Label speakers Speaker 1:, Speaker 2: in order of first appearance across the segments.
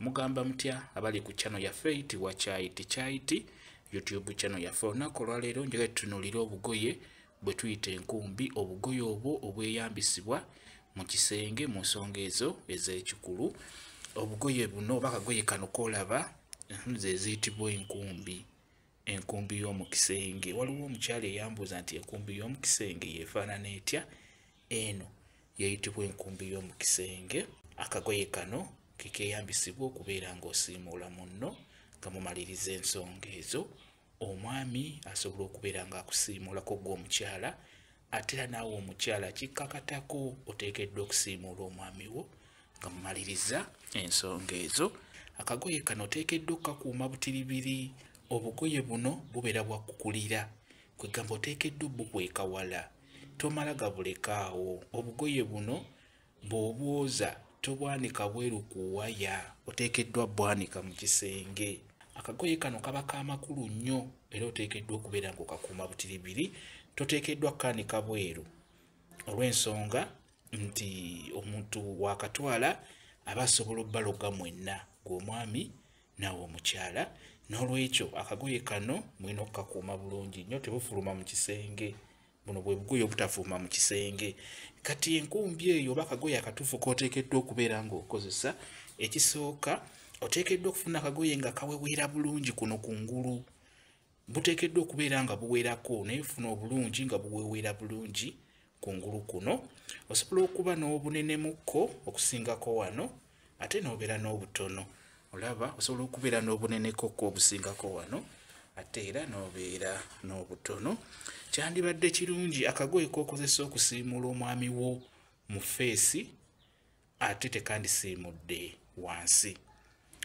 Speaker 1: Mugamba mutya abali ku channel yaffe eyitibwa Kyayiti Kyayiti YouTube channel yaffe. Olunaku olwaleero njagala tutunuulire obugoye bwe tuyita enkumbi, obugoye obwo obweyambisibwa mu kisenge mu nsonga ezo ez'ekikulu. Obugoye buno oba akagoye kano k'olaba ze ziyitibwa enkumbi, enkumbi y'omu kisenge. Waliwo omukyala eyambuuza nti enkumbi y'omu kisenge yeefaanana etya? Eno yeeyitibwa enkumbi y'omu kisenge. Akagoye kano ke keeyambisibwa okubeera ng'osiimuula munno nga mumaliriza ensonga ezo. Omwami asobola okubeera ng'akusiimuulako ggwe omukyala, ate era naawe omukyala kikkakatako oteekeddwa okusiimuula omwami wo nga mumaliriza ensonga ezo. Akagoye kano oteekeddwa okkakuuma butiribiri. Obugoye buno bubeera bwa kukulira, kwegamba oteekeddwa obbukweka wala, tomala gabulekaawo. Obugoye buno bw'obwoza tobwanika bweru ku waya, oteekeddwa bwanika mu kisenge. Akagoye kano kaba k'amakulu nnyo era oteekeddwa okubeera ng'okakuuma butiribiri, toteekeddwa kukaanika bweru olw'ensonga nti omuntu waakatwala aba asobola obbaloga mwenna, ggwe omwami naawe omukyala. N'olwekyo akagoye kano mulina okukakuuma bulungi nnyo, tebufuluma mu kisenge. Buno bwe bugoye obutafuluma mu kisenge. Kati enkumbi eyo oba akagoye akatuufu k'oteekeddwa okubeera ng'okozesa, ekisooka oteekeddwa okufuna akagoye nga kaweweera bulungi kuno kungulu. Buteekeddwa okubeera nga buwerako, naye funa obulungi nga buweweera bulungi kungulu kuno. Osobola okuba n'obunenemukko okusingako wano, ate n'obeera n'obutono. Olaba osobola okubeera n'obunenekokko obusingako wano, ate era n'obeera n'obutono. Kyandibadde kirungi akagoye k'okozesa okusiimuula omwami wo mu feesi, ate tekandisiimudde wansi.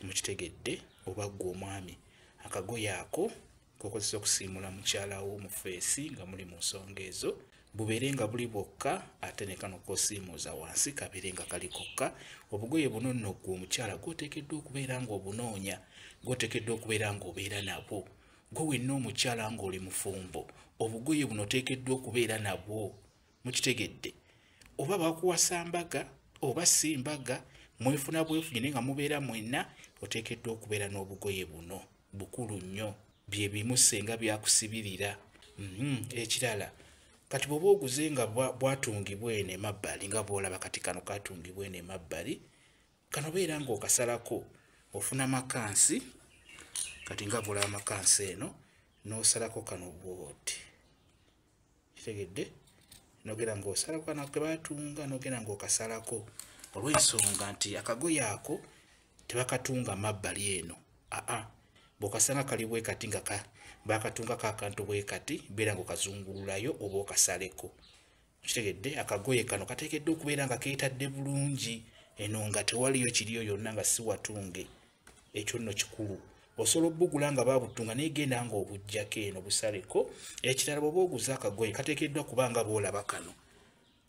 Speaker 1: Mukitegedde? Oba ggwe omwami akagoye ako k'okozesa okusiimuula mukyala wo mu feesi nga muli mu nsonga ezo, bubeere nga buli bwokka, ate ne kano k'osiimuuza wansi kabeere nga kali kokka. Obugoye buno nno ggwe omukyala gw'oteekeddwa okubeera ng'obunoonya, gw'oteekeddwa okubeera ng'obeera nabwo. Ggwe wenna omukyala ng'oli mufumbo, obugoye buno oteekeddwa okubeera nabwo. Mukitegedde? Oba bakuwasa mbaga oba si mbaga, mwefuna bwefunye naye nga mubeera mwenna, oteekeddwa okubeera n'obugoye buno. Bukulu nnyo, bye bimu ssenga byakusibirira. Ekirala, kati bw'oba oguze nga bwatungibwa eno emabbali, nga bw'olaba kati kano katungibwa eno emabbali, kano beera ng'okasalako, ofuna makansi, kati nga bw'olaba makansi eno, n'osalako kano bw'oti. Kitegedde? N'ogenda ng'osalako kano ke baatunga, n'ogenda ng'okasalako olw'ensonga nti akagoye ako tebakatunga mabbali eno. Aa, bw'okasanga kali bwe kati nga baakatungako akantu bwe kati, beera ng'okazungululayo oba okasaleko. Kitegedde? Akagoye kano kateekeddwa okubeera nga keetadde bulungi eno nga tewaliyo kiriyo yonna nga si watunge. Ekyo nno kikulu. Osobola obbugula nga baabutunga naye genda ng'obuggyako eno busaleko. Ekirala, bw'oba oguze akagoye kateekeddwa kuba nga bw'olaba kano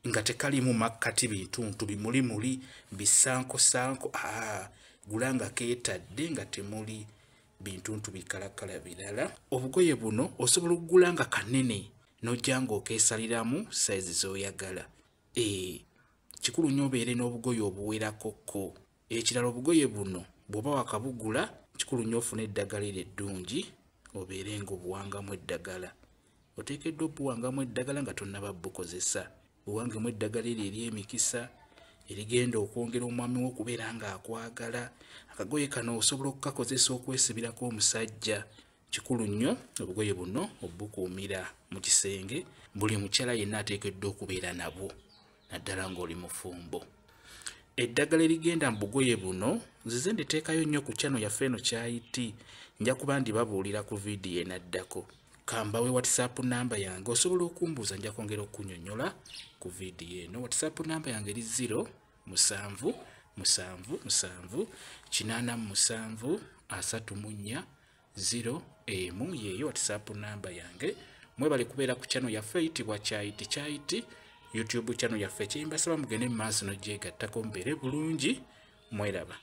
Speaker 1: nga tekalimu makkati bintuntu bimulimuli bisankosanko. Gula nga keetadde nga temuli bintuntu bikalakala birala. Obugoye buno osobola okugula nga kanene n'ojja ng'okeesaliramu sayizi z'oyagala. Kikulu nnyo obeere n'obugoye obuwerakokko. Ekirala, obugoye buno bw'oba wakabugula, kikulu nnyo ofune eddagala eryo eddungi obeere ng'obuwangamu eddagala. Oteekeddwa obbuwangamu eddagala nga tonnaba bbukozesa. Buwangemu eddagala eryo ery'emikisa erigenda okwongera omwami wo okubeera ng'akwagala. Akagoye kano osobola okukakozesa okwesibirako omusajja. Kikulu nnyo obugoye buno obbukuumira mu kisenge. Buli mukyala yenna ateekeddwa okubeera nabwo, naddala ng'oli mufumbo. Eddagala erigenda mu bugoye buno nzize nditeekayo nnyo ku channel yaffe eno Kyayiti. Nja kuba ndibabuulira ku vidiyo enaddako. Kambawe WhatsApp namba yange, osobola okumbuuza, nja kwongera okunnyonnyola ku vidiyo eno. WhatsApp namba yange eri 0 7 7 7 87 34 0 emu. Yeeyo WhatsApp namba yange. Mwebale kubeera ku channel yaffe eyitibwa Kyayiti Kyayiti YouTube channel yaffe. Kyembasaba mugende mu maaso n'ogyegattako, mubeere bulungi, mweraba.